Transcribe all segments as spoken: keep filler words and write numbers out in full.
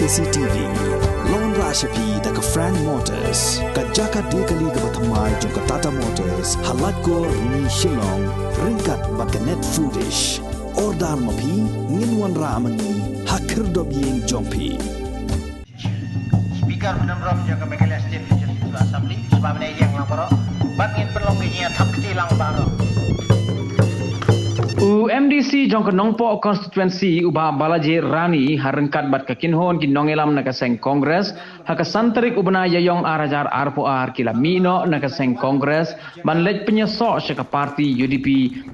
C T V. Long ra sha phi da ka Frank Motors, ka jaka de kali kaba thymmai jong ka Tata Motors, ha Laitkor, Rni, Shillong, ryngkat bad ka Net Foodish. Order ma phi, ngin wanrah ma ngi ha khyrdop ïing jong phi. Speaker Pyndenrom jong ka Meghalaya State Legislative Assembly, sbab ne ïeng lang baroh, bad ngin pynlong ka jingïathap kti lang baroh. U M D C jong ka Nongpoh Constituency, u Bah Balaji Rani, ha ryngkat bad ka kynhun ki nongïalam na ka seng Congress, ha ka san tarik u bnai Ïaïong ar hajar arphew ar ki la mih noh na ka seng Congress, ban leit pynïasoh sha ka party U D P,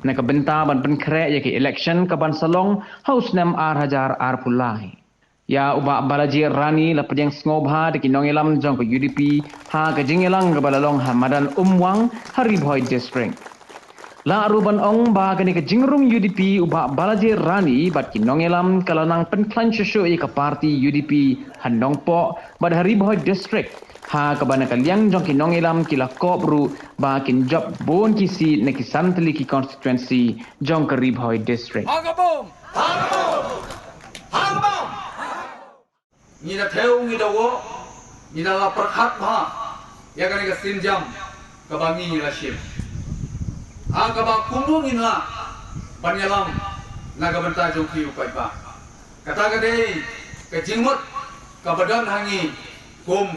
na ka bynta ban pynkhreh ïa ka election kaban sa long ha u snem ar hajar arphew lai. Ïa u Bah Balaji Rani la pdiang sngewbha da ki nongïalam jong ka U D P, ha ka jingïalang kaba la long ha madan Umwang, ha Ri Bhoi District. La ruh ban ong ba kane ka jingrung U D P u Bah Balaji Rani bad ki nongïalam ka la nang pynkhlaiñ shuh shuh ïa ka party U D P ha Nongpoh bad ha Ri Bhoi District, ha kaba na ka liang jong ki nongïalam ki la kop ruh ba kin jop bun ki seat na ki san tylli ki constituency jong ka Ri Bhoi District. Ngi da thew, ngi da woh, ngi da la pyrkhat bha ïa kane ka sienjam kaba ngi la shim, ha kaba kumno ngin lah ban ïalam na ka bynta jong phi u paidbah. Kata ka dei ka jingmut kaba don ha ngi kum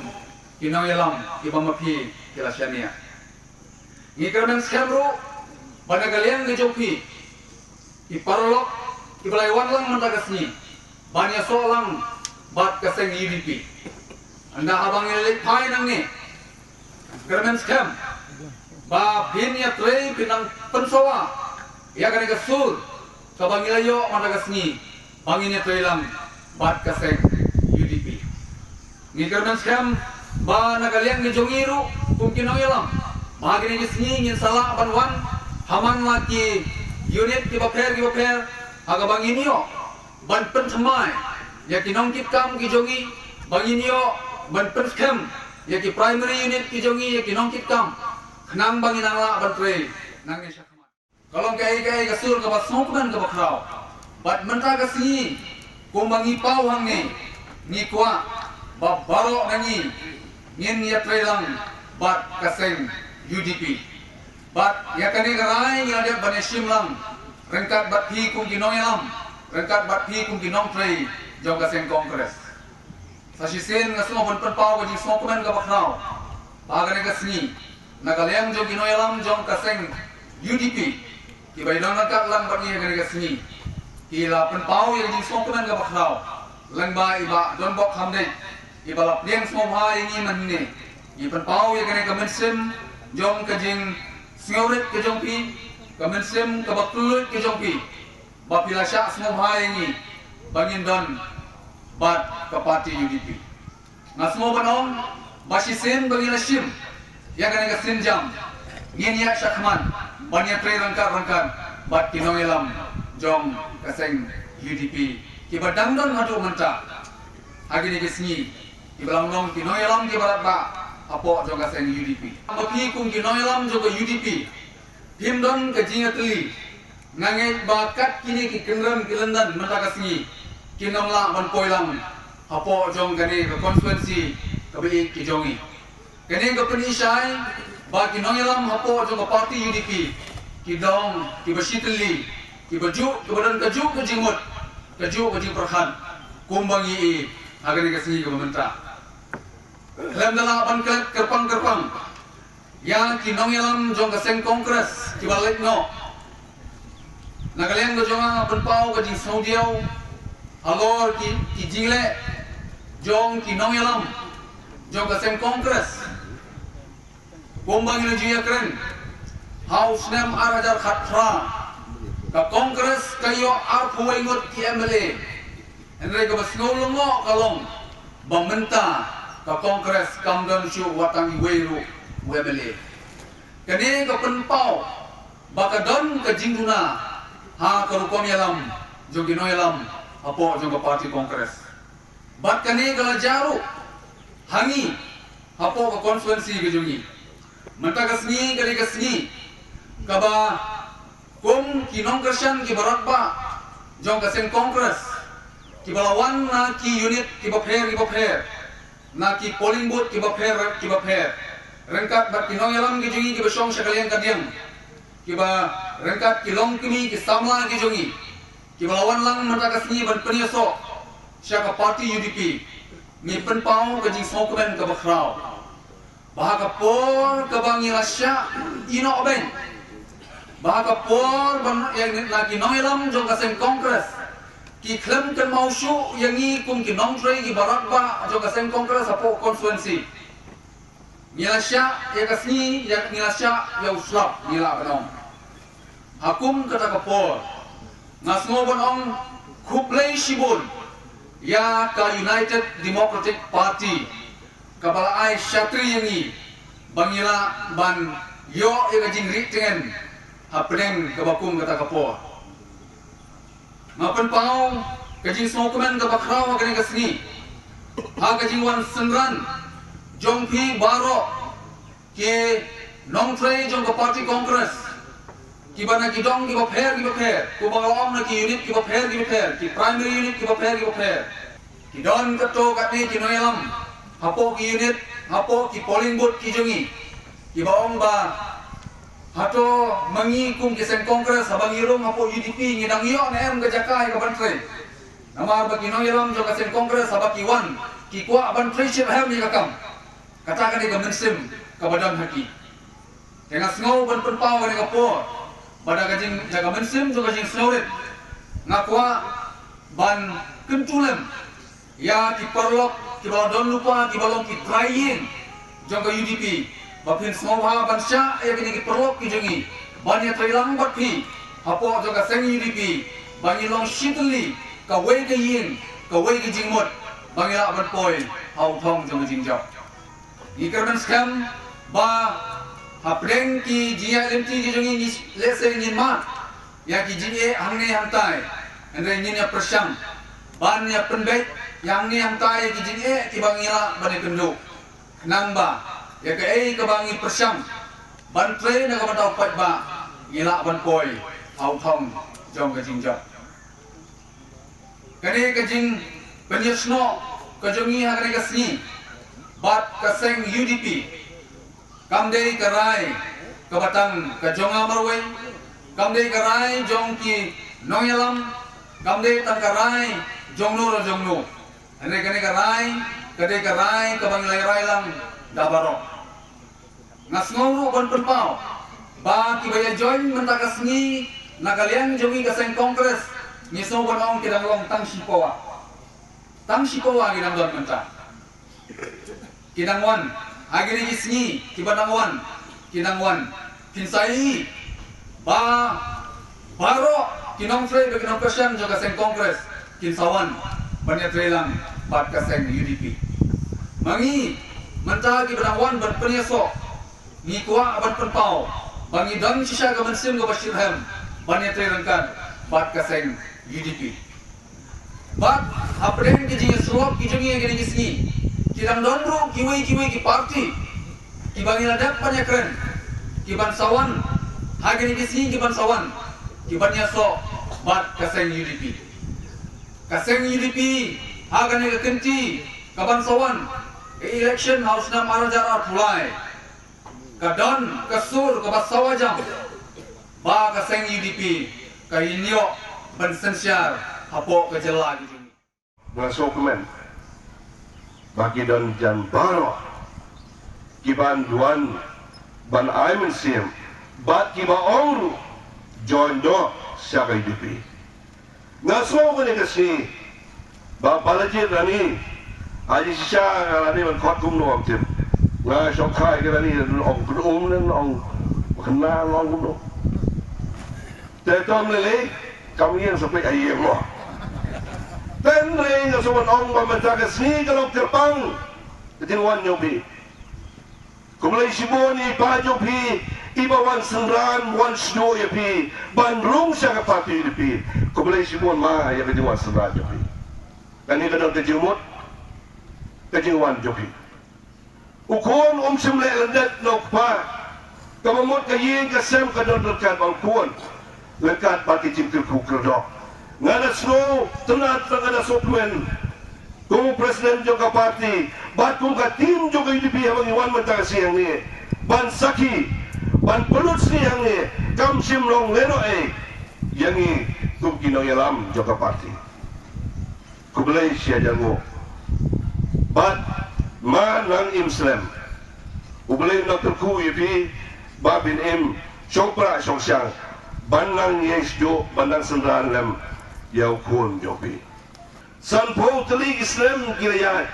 ki nongïalam kiba ma phi ki la shaniah. Ngi kyrmen skhem ruh ba na ka liang ka jong phi, ki paralok kiba la wan lang mynta ka sngi ban ïasoh lang bad ka seng U D P. Ynda haba ngi leit phai nangne, kyrmen skhem ba phin ïatrei, phin nang pynsawa ïa kane ka sur kaba ngi la ïoh mynta ka sngi ba ngin ïatrei lang bad ka seng U D P. Ngi kyrmen skhem ba na ka liang ka jong ngi ruh kum ki nongïalam, ba ha kine ki sngi ngin sa lah ban wan ha man la ki unit kiba pher kiba pher, ha kaba ngin ïoh ban pynthymmai ïa ki nongkitkam ki jong ngi, ba ngin ïoh ban pynskhem ïa ki primary unit ki jong ngi, ïa ki nongkitkam, khnang ba ngin nang lah ban trei nangne shakhmat. Ka long kaei kaei ka sur kaba sngewkmen kaba khraw. Bad mynta ka sngi, kumba ngi paw hangne, ngi kwah ba baroh na ngi ngin ïatrei lang bad ka seng U D P. Bad ïa kane ka rai ngi la dep ban ïashim lang ryngkat bad phi kum ki nongïalam, ryngkat bad phi kum ki nongtrei jong ka seng Congress. Sa shisien nga sngew ban pynpaw ka jingsngewkmen kaba khraw ba ha kane ka sngi, na ka liang jong ki nongïalam jong ka seng U D P, kiba ïadon ryngkat lang bad ngi ha kane ka sngi, ki la pynpaw ïa ka jingsngewkmen kaba khraw lyngba i Bah Donbok Khamdeit, iba la pdiang sngewbha ïa ngi mynhynne. Ngi pynpaw ïa kane ka mynsiem jong ka jingsngewrit ka jong phi, ka mynsiem kaba kylluid ka jong phi, ba phi la shah sngewbha ïa ngi ba ngin don bad ka party U D P. Nga sngew ban ong ba shisien ba ngi la shim ïa kane ka sienjam, ngin ïa shakhmat ban ïatrei ryngkat ryngkat bad ki nongïalam jong ka seng U D P kiba dang don haduh mynta ha kine ki sngi, kiba long long ki nongïalam kiba radbah hapoh jong ka seng U D P. Ba phi kum ki nongïalam jong ka U D P, phim don ka jingïatylli. Nga ngeit ba kat kine ki kynrem ki lyndan mynta ka sngi, kin ym lah ban poi lang hapoh jong kane ka constituency kaba ïeit ka jong ngi. Kane ka pyni shai ba ki nongïalam hapoh jong ka party U D P ki don kiba shitylli, kiba juh, kiba don kajuh ka jingmut, kajuh ka jingpyrkhat kumba ngi ïohi ha kane ka sngi kaba mynta. Khlem da lah ban klet kyrpang kyrpang ïa ki nongïalam jong ka seng Congress kiba leit noh, na ka liang ka jong nga nga pynpaw ka jingsngewdiaw halor ki, ki jingleh jong ki nongïalam jong ka seng Congress. Kumba ngi la ju ïakren, ha u snem ar hajar khatphra, ka Congress ka ïoh arphew wei ngut ki M L A. Hynrei kaba sngew lyngngoh ka long ba mynta ka Congress kam don shuh wat tang iwei ruh u M L A. Kane ka pynpaw ba ka don ka jingduna ha ka rukom ïalam jong ki nongïalam hapoh jong ka party Congress. Bad kane ka la jia ruh ha ngi hapoh ka constituency ka jong ngi. Mynta ka sngi ka dei ka sngi kaba kum ki nongkyrshan kiba radbah jong ka seng Congress, kiba la wan na ki unit kiba pher kiba pher, na ki polling booth kiba pher kiba pher, ryngkat bad ki nongïalam ki jong ngi kiba shong sha ka liang ka diang, kiba ryngkat ki longkmie ki samla ki jong ngi, kiba la wan lang mynta ka sngi ban pynïasoh sha ka party U D P, ngi pynpaw ka jingsngewkmen kaba khraw ba ha ka por kaba ngi la shah ïehnoh beiñ, ba ha ka por ban ïa na ki nongïalam jong ka seng Congress ki khlem kynmaw shuh ïa ngi kum ki nongtrei kiba radbah jong ka seng Congress hapoh constituency. Ngi la shah ïa ka sngi, ïa ngi la shah ïa u slap, ngi la ban ong. Ha kum kata ka por, nga sngew ban ong khublei shibun ïa ka United Democratic Party kaba la ai shatri ïa ngi ba ngi lah ban ïoh ïa ka jingrieh tngen hapdeng kaba kum kata ka por. Nga pynpaw ka jingsngewkmen kaba khraw ha kane ka sngi ha ka jingwan synran jong phi baroh ki nongtrei jong ka party Congress, kiba na ki dong kiba pher kiba pher, kiba la ong na ki unit kiba pher kiba pher, ki primary unit kiba pher kiba pher, ki don katto katne ki nongïalam hapoh ki unit, hapoh ki polling booth ki jong ngi, kiba ong ba hato ma ngi kum ki seng Congress haba ngi rung hapoh U D P ngi dang ïoh ne em ka jaka ïa ka ban trei. Namar ba ki nongïalam jong ka seng Congress haba ki wan ki kwah ban trei shitrhem ïa ka kam. Kata ka dei ka mynsiem kaba don ha ki. Te nga sngew ban pynpaw ha kane ka por ba da ka jing, da ka mynsiem jong ka jingsngewrit, nga kwah ban kyntu lem ïa ki paralok kiba la don lypa, kiba long ki trai ïing jong ka U D P, ba phin sngewbha ban shah ïa kine ki paralok ki jong ngi ban ïatrei lang bad phi hapoh jong ka seng U D P, ba ngin long shi tylli, kawei ka ïing, kawei ka jingmut, ba ngin lah ban poi ha u thong jong ka jingjop. Ngi kyrmen skhem ba hapdeng ki jingïaid lynti ki jong ngi, ngi lehse ngin mad ïa ki jingeh hangne hangtai, hynrei ngin ïa pyrshang ban ïa pynbeit ïa hangne hangtai ïa ki jingeh kiba ngi lah ban ïakynduh, khnang ba ïa kaei kaba ngi pyrshang ban trei na ka bynta u paidbah ngi lah ban poi ha u thong jong ka jingjop. Kane ka jingpynïasnoh ka jong ngi ha kane ka sngi bad ka seng U D P kam dei ka rai kaba tang ka jong nga marwei, kam dei ka rai jong ki nongïalam, kam dei tang ka rai jong no la jong no. Hynrei kane ka rai ka dei ka rai kaba ngi la rai lang da baroh. Nga sngew ruh ban pynpaw ba kiba ïa join mynta ka sngi na ka liang jong ngi ka seng Congress, ngi sngew ban ong ki dang long tang shi pawa. Tang shi pawa ki dang don mynta. Ki dang wan ha kine ki sngi, kiba dang wan ki dang wan. Phin sa ïohi ba baroh ki nongtrei bad ki nongkyrshan jong ka seng Congress kin sa wan ban ïatrei lang bad ka seng U D P. Ma ngi mynta kiba dang wan ban pynïasoh, ngi kwah ban pynpaw ba ngi don shisha ka mynsiem kaba shitrhem ban ïatrei ryngkat bad ka seng U D P. Bad hapdeng ki jingïasyllok ki jong ngi ha kine ki sngi, ki dang don ruh kiwei kiwei ki party kiba ngi la dep ban ïakren, kiban sa wan ha kine ki sngi, kiban sa wan, kiban ïasoh bad ka seng U D P. Ka seng U D P ha kane ka kynti kaban sa wan, ka election ha u snem ar hajar arphew lai, ka don ka sur kaba sawa jam ba ka seng U D P kan ïoh ban synshar hapoh ka jylla ka jong ngi. Nga sngewkmen ba ki don jan baroh kiban wan ban ai mynsiem bad kiba ong ruh join noh sha ka U D P. Nga sngew kane ka sngi ba Balajied Rani, aji shisha nga Rani ban khot kumno ong tip. Nga shong khai ka Rani ong kumno, ong kena, ong kumno. Te tom lele kam ïeng sa pek ai ïeng mo. Ten re nga sngew ban ong ba mynta ka sngi ka long kyrpang ka jingwan jong phi. Khublei shibun ïa i pa jong phi iba wan synran wan shñiuh ïa phi ban rung sha ka party ïa phi. Khublei shibun ma ïa ka jingwan synran jong phi. Kane ka don ka jingmut ka jingwan jong phi. U khun um shym leh lyndet na u kpa. Kaba mut ka ïing ka sem ka don ryngkat bad u khun, ryngkat bad ka jingkyrkhu kyrdoh. Nga da sngew tynnad, nga da sngew kmen kum u president jong ka party bad kum ka team jong ka U D P haba ngi wan mynta ka sngi hangne ban sakhi, ban pynlut sngi hangne, kam shym long lehnohei ïa ngi kum ki nongïalam jong ka party. Khublei shihajar nguh. Bad ma nang im slem, U Blei un nang kyrkhu ïa phi ba phin im shongpra shongshang ban nang ïeng shuh, ban nang synran lem ïa u khun jong phi. Sanphew tylli ki snem ki la ïaid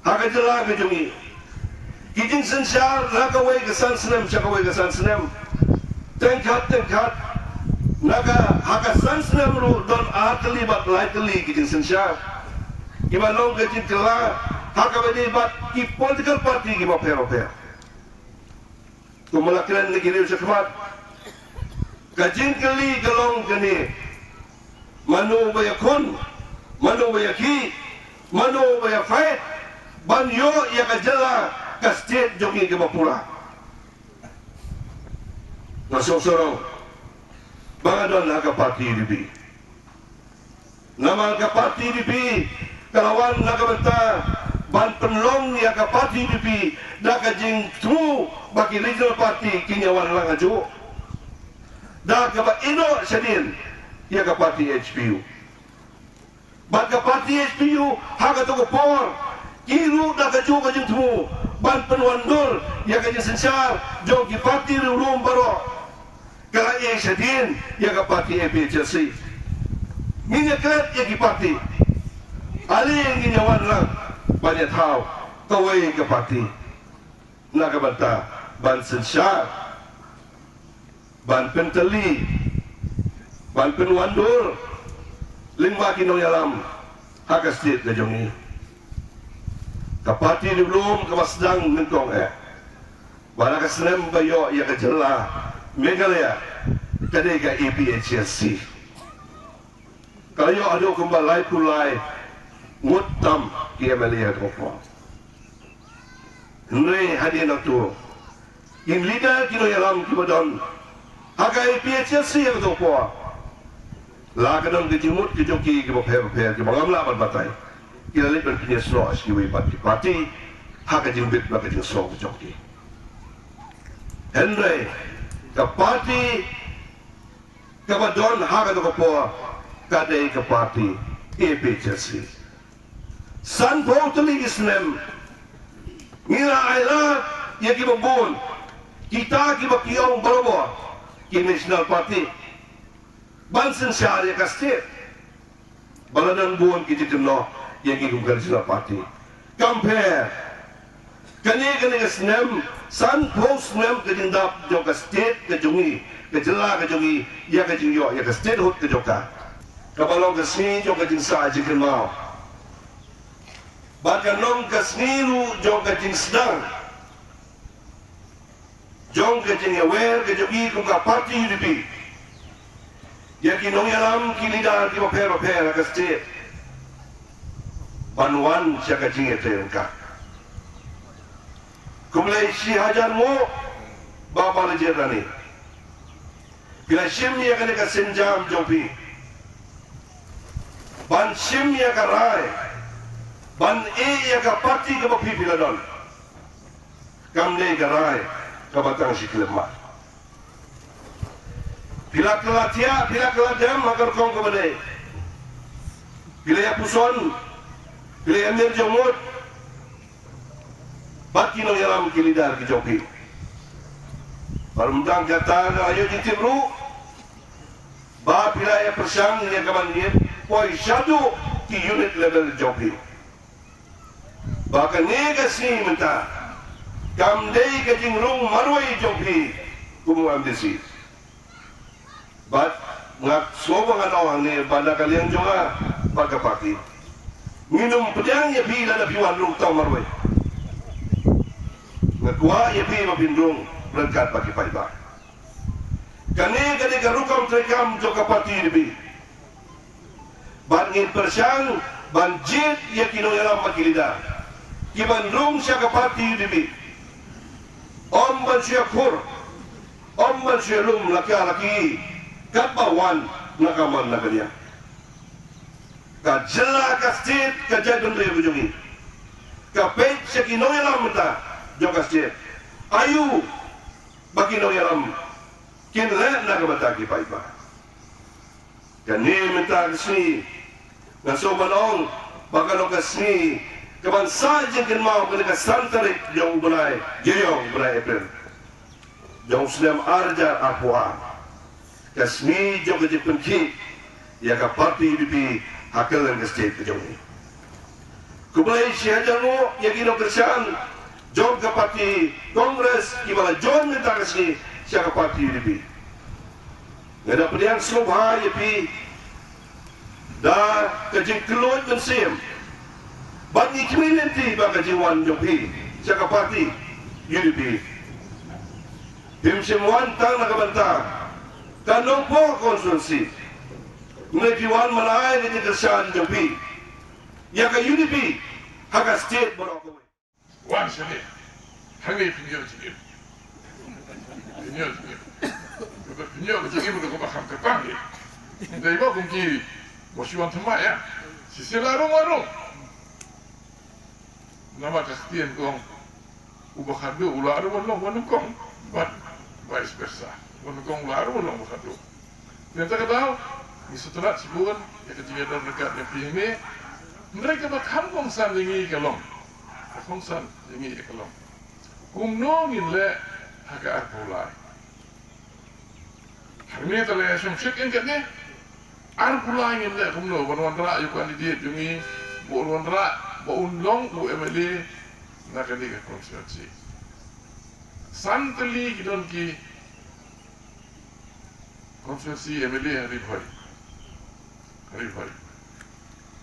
ha ka jylla ka jong ngi. Ki jingsynshar na kawei ka san snem sha kawei ka san snem, teng khat teng khat. Na ka, ha ka san snem ruh don ar tylli bad lai tylli ki jingsynshar kiba long ka jingkylla ha kaba ïadei bad ki political party kiba pher bapher. Kumba la kren na ki riew shakhmat, ka jingkylli ka long kane: mano ba ïakhun, mano ba ïakhih, mano ba ïa fight ban ïoh ïa ka jylla, ka state jong ngi kaba pura. Nga sngewsarong ba nga don ha ka party U D P. Namar ka party U D P ka la wan na ka bynta ban pynlong ïa ka party U D P da ka jingthmu ba ki regional party kin ïa wan lang hajuh, da kaba ïehnoh shadien ïa ka party H P U. Bad ka party H P U ha kato ka por ki ruh da kajuh ka jingthmu ban pynwandur ïa ka jingsynshar jong ki party riewlum baroh. Ka la ïeng shadien ïa ka party A P H L C. Ngin ïa klet ïa ki party, ale ngin ïa wan lang ban ïa thaw kawei ka party na ka bynta ban synshar, ban pyntylli, ban pynwandur lyngba ki nongïalam ha ka state ka jong ngi. Ka party riewlum kaba sdang nyngkong eh ba ha ka snem ba ïoh ïa ka jylla Meghalaya ka dei ka A P H L C. Ka la ïoh haduh kumba laiphew lai ngut tam ki M L A ha kato ka por. Hynrei hadien nangto, ki leader, ki nongïalam kiba don ha ka A P H L C ha kato ka por la ka don ka jingmut ka jong ki kiba pher bapher kiba ngam lah ban batai. Ki la leit ban pynïasnoh sha kiwei pat ki party ha ka jingbit bad ka jingsngew ka jong ki. Hynrei ka party kaba don ha kato ka por ka dei ka party A P H L C. Sanphew tylli ki snem ngi la ailad ïa kiba bun, kita kiba ki ong barabor ki national party, ban synshar ïa ka state. Ba la don bun ki jingkynnoh ïa ngi kum ka regional party. Kam pher. Kane, kane ka snem, sanphew snem ka jingdap jong ka state ka jong ngi, ka jylla ka jong ngi, ïa ka jingïoh ïa ka statehood ka jong ka, kaba long ka sngi jong ka jingsah jingkynmaw bad ka long ka sngi ruh jong ka jingsdang jong ka jingïawer ka jong ngi kum ka party U D P ïa ki nongïalam, ki leader kiba pher bapher ha ka state ban wan sha ka jingïatreilang ka. Khublei shihajar nguh Bah Balajied Rani. Phi la shim ïa kane ka sienjam jong phi ban shim ïa ka rai ban ïeh ïa ka party kaba phi, phi la don. Kam dei ka rai kaba tang shi khyllipmat. Phi la kylla thiah, phi la kylla dem ha ka rukom kaba dei. Phi la ïa puson, phi la ïa mir jingmut bad ki nongïalam, ki leader ki jong phi. Bad ym tang kata, nga la ïoh jingtip ruh ba phi la ïa pyrshang ïa ka ban ïeng poi shaduh ki unit level jong phi. Ba kane ka sngi mynta kam dei ka jingrung marwei jong phi kum u M D C. Bad nga sngew ba ngan ong hangne ba na ka liang jong nga bad ka party, ngin ym pdiang ïa phi lada phi wan rung tang marwei. Nga kwah ïa phi ba phin rung ryngkat bad ki paidbah. Kane ka dei ka rukom treikam jong ka party U D P. Bad ngin pyrshang ban jied ïa ki nongïalam bad ki leader ki ban rung sha ka party U D P. Ym ban shu ïakhur, ym ban shu ïalum la ka la ki, katba wan Na ka mon na ka liang ka jylla, ka state, ka jaitbynriew ka jong ngi. Ka peit sha ki nongïalam mynta jong ka state. Aïu ba ki nongïalam kin leh na ka bynta ki paidbah? Kane mynta ka sngi nga sngewbha ban ong ba ka long ka sngi kaban sah jingkynmaw, kane ka san tarik jong u bnai Ïaïong, bnai April jong u snem ar hajar arphew ar, ka sngi jong ka jingpynkhih ïa ka party U D P ha kylleng ka state ka jong ngi. Khublei shi hajar nguh ïa ki nongkyrshan jong ka party Congress kiba la join mynta ka sngi sha ka party U D P. Nga da pdiang sngewbha ïa phi da ka jingkylluid mynsiem bad ngi khmih lynti ba ka jingwan jong phi sha ka party U D P. Phim shym wan tang na ka bynta ka Nongpoh constituency. Ngi phi wan ban ai ka jingkyrshan jong phi ïa ka U D P ha ka state baroh kawei. Wan shane. Hangne phin ïoh jingim. Phin ïoh jingim. Kaba phin ïoh jingim ruh kaba kham kyrpang ïa. Dei ba kum ki ba shu wan thymmai ïa. Shisien la rung, la rung. Namar ka ktien ka ong, uba khadduh u lah ruh ban long uba nyngkong, bad vice versa. Uba nyngkong u lah ruh ban long uba khadduh. Te mynta ka daw ngi sngewtynnat shibun ïa ka jingïadon ryngkat jong phi hangne. Hynrei kaba kham kongsan ïa ngi ka long, ka kongsan ïa ngi ka long, kumno ngin leh ha ka arphew lai? Hangne te la ïa shong shit ïa kane. Arphew lai ngin leh kumno ban wanrah ïa u candidate jong ngi, ba un wanrah, ba un long u M L A na kane ka constituency. San tylli ki don ki constituency M L A ha Ri Bhoi. Ha Ri Bhoi.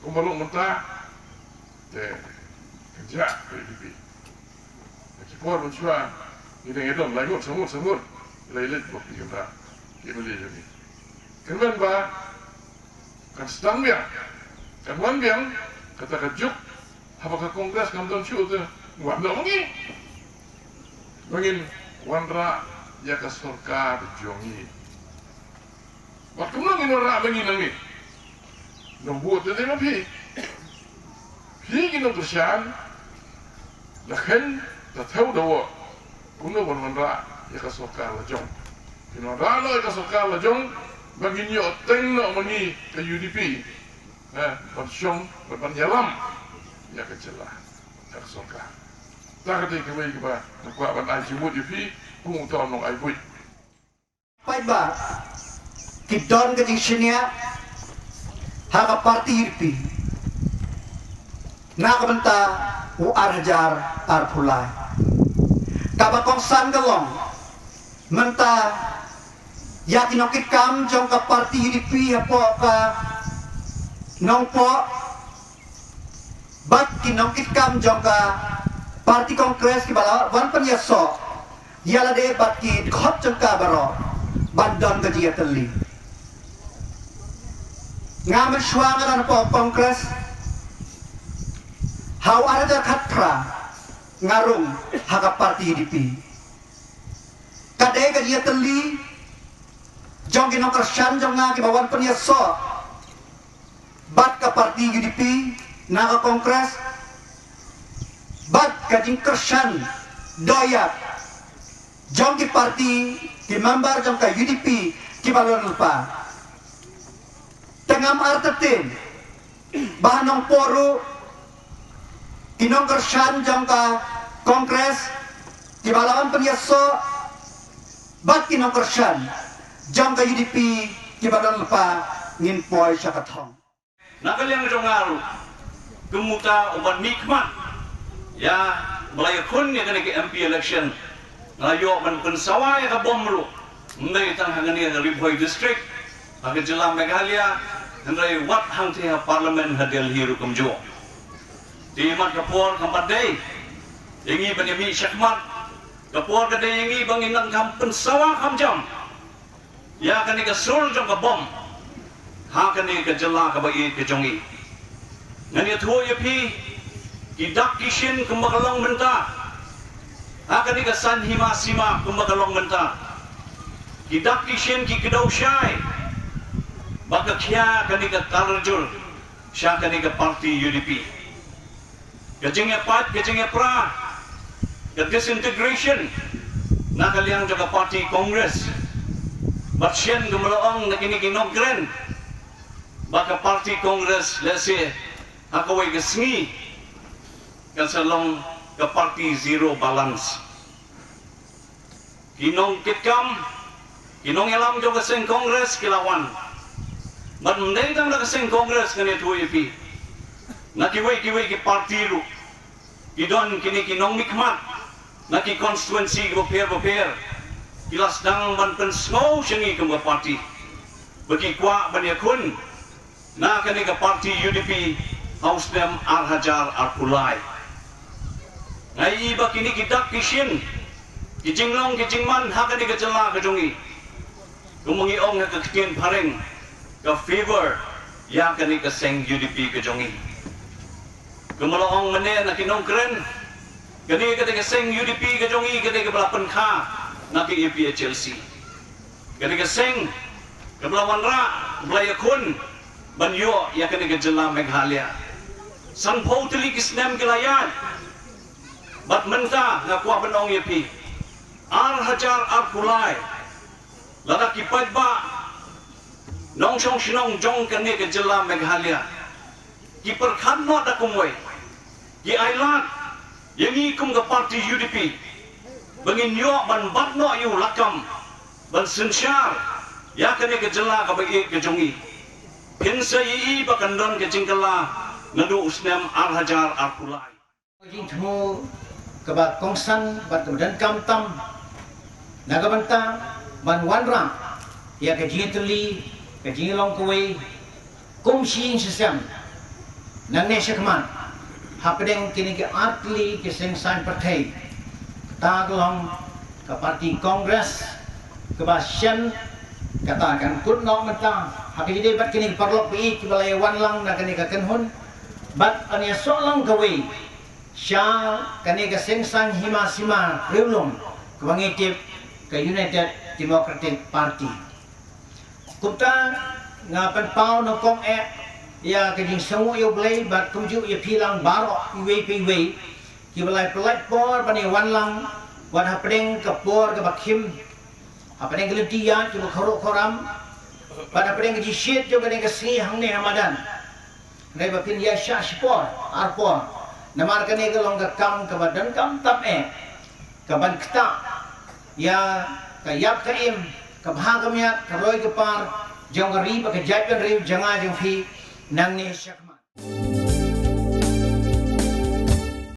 Kumba long mynta te ka jia ka U D P. Ha ki por mynshuwa ngi dang ïadon lai ngut, san ngut, san ngut. Lai leit bok ki kynta ki M L A jong ngi. Kynmen ba kan sdang biang, kan wan biang kata ka juk haba ka Congress kam don shuh te wan noh ma ngi. Ba ngin wanrah ïa ka sorkar jong ngi. Wat kumno ngin wanrah ma ngi nangne? Nong vote te dei ma phi. Phi ki nongkyrshan, la kheiñ, la thew da wah. Kumno ban wanrah ïa ka sorkar la jong? Phin wanrah noh ïa ka sorkar la jong ba ngin ïoh teng noh ma ngi ka U D P. Eh, ban shong, ban, ban ïalam ïa ka jylla, ïa ka sorkar. Ta ka dei kawei kaba nga kwah ban ai jingmut ïa phi kum uta u nongai buit. Paidbah ki don ka jingshaniah ha ka party U D P na ka bynta u ar hajar arphew lai. Kaba kongsan ka long mynta ïa ki nongkitkam jong ka party U D P hapoh ka Nongpoh bad ki nongkitkam jong ka party Congress kiba la wan pynïasoh ïa lade bad ki dkhot jong ka baroh ban don ka jingïatylli. Nga mynshuwa nga don hapoh Congress ha u ar hajar khatphra, nga rung ha ka party U D P. Ka dei ka jingïatylli jong ki nongkyrshan jong nga kiba wan pynïasoh bad ka party U D P na ka Congress, bad ka jingkyrshan dohïap jong ki party, ki member jong ka U D P kiba la don lypa. Te ngam artatien ba ha Nongpoh ruh ki nongkyrshan jong ka Congress kiba la wan pynïasoh bad ki nongkyrshan jong ka U D P kiba don lypa ngin poi sha ka thong. Na ka liang jong nga ruh, kum uta uban mihkhmat ïa ba la ïakhun ïa kane ka M P election, nga la ïoh ban pynsawa ïa ka bom ruh, ym dei tang ha kane ka Ri Bhoi District, ha ka jylla Meghalaya, hynrei wat hangtei ha Parliament ha Delhi ruh kumjuh. Te mat ka por kam pat dei ïa ngi ban ïa mih shakhmat, ka por ka dei ïa ngi ba ngin nang kham pynsawa kham jam ïa kane ka sur jong ka bom ha kane ka jylla kaba ïeit ka jong ngi. Ngan ïathuh ïa phi, ki dak ki shin kumba ka long mynta, ha kane ka san hima sima kumba ka long mynta, ki dak ki shin ki kdew shai. ba ka khia kane ka tarajur sha kane ka party U D P. Ka jingïapait, ka jingïapra, ka disintegration na ka liang jong ka party Congress. Bad shen kumba la ong na kine ki nongkren ba ka party Congress lehse ha kawei ka sngi kan sa long ka party zero balance. Ki nongkitkam, ki nongïalam jong ka seng Congress ki la wan. Bad ym dei tang da ka seng Congress ngan ïathuh ïa phi. Na kiwei kiwei ki party ruh ki don kine ki nongmihkhmat na ki constituency kiba pher ba pher. Ki la sdang ban pynsngew sha ngi kum ka party ba ki kwah ban ïakhun na kane ka party U D P ha u snem ar hajar arphew lai. Nga ïohi ba kine ki dak ki shin, ki jinglong ki jingman ha kane ka jylla ka jong ngi, kumba ngi ong ha ka ktien phareng, ka favour ïa kane ka seng U D P ka jong ngi. Kumba la ong mynne na ki nongkren, kane ka dei ka seng U D P ka jong ngi, ka dei kaba la pynkha na ka A P H L C. Kane ka seng kaba la wanrah, kaba la ïakhun ban ïoh ïa kane ka jylla Meghalaya. Sanphew tylli ki snem ki la ïaid. Bad mynta nga kwah ban ong ïa phi, ar hajar arphew lai, lada ki paidbah nongshong shnong jong kane ka jylla Meghalaya ki pyrkhat noh da kumwei, ki ailad ïa ngi kum ka party U D P ba ngin ïoh ban bat noh ïa u lakam ban synshar ïa kane ka jylla kaba ïeit ka jong ngi. Phin sa ïohi ba kan don ka jingkylla naduh u snem ar hajar arphew lai. Ka jingthmu kaba kongsan bad kaba donkam tam na ka bynta ban wanrah ïa ka jingïatylli, ka jinglong kawei kum shi ïing shi sem nangne shakhmat hapdeng kine ki artylli ki seng saiñ pyrthei. Kata ka long ka party Congress kaba shen, kata kan kut noh mynta ha ka jingdei bad kine ki paralok ba ïeit kiba la ïa wan lang na kane ka kynhun bad ban ïasoh lang kawei sha kane ka seng saiñ hima sima riewlum kaba ngi tip ka United Democratic Party. Kumta nga pynpaw nyngkong eh ïa ka jingsngewnguh ïa U Blei bad kumjuh ïa phi lang baroh iwei pa iwei kiba la pynlait por ban ïa wan lang wat hapdeng ka por kaba khim, hapdeng ka lynti ïaid kaba khraw khraw ram bad hapdeng ka jingshit jong kane ka sngi hangne ha madan. Hynrei ba phin ïaishah shipor ar por namar kane ka long ka kam kaba donkam tam eh ka ban ktah ïa ka ïap ka im, ka bha ka miat, ka roi ka par jong ka ri bad ka jaitbynriew jong nga jong phi nangne shakhmat.